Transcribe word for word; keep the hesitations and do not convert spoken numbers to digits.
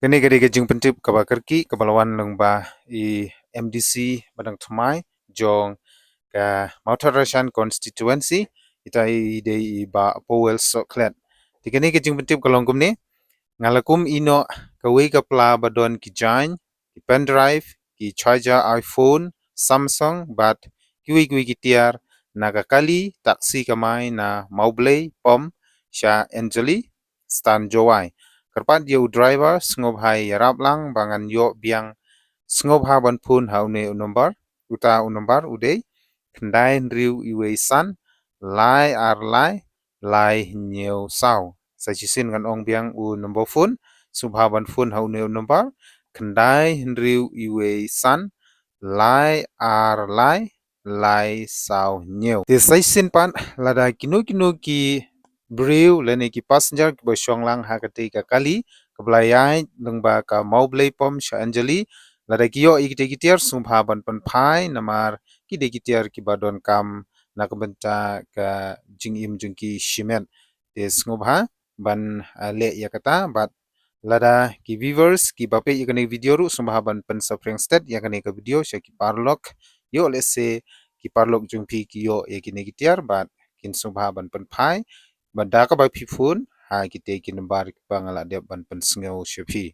Kane ka dei ka jingpyntip kaba kyrkieh kaba la wan lyngba i M D C ba dang thymmai jong ka Mawthadraishan constituency, ita i dei i Bah Powell Sohkhlet. Te kane ka jingpyntip ka long kumne: Nga la kum ïehnoh kawei ka pla ba don ki jaiñ, ki pendrive, ki charger iPhone, Samsung bad kiwei kiwei ki tiar na ka kali taxi kamai na Mawblei Pom sha Anjali Stan Jowai. Kyrpad ïa u driver sngewbha ïarap lang ba ngan ïoh biang. Sngewbha ban phone ha une u number. Uta u number u dei khyndai hynriew iwei san lai ar lai lai hynñiew saw. Sa shisien ngan ong biang u number phone. Sngewbha ban phone ha une u number khyndai hynriew iwei san lai ar lai lai saw hynñiew. Te sa shisien pat lada kino kino ki briew lane ki passenger kiba shong lang ha katei ka kali kaba la ïaid lyngba ka Mawblei Pom sha Anjali, lada ki ïoh ïa kitei ki tiar sngewbha ban pynphai namar ki dei ki tiar kiba donkam na ka bynta ka jingim jong ki shimet. Te sngewbha ban, ah, leh ïa kata bad lada ki viewers kiba peit ïa kane ka video ruh sngewbha ban pynsaphriang stet ïa kane ka video sha ki paralok. Ïoh lehse ki paralok jong phi ki ïoh ïa kine ki tiar bad kin sngewbha ban pynphai bad da kaba phi phone ha kitei ki number kiba nga la dep ban pynsngew sha phi.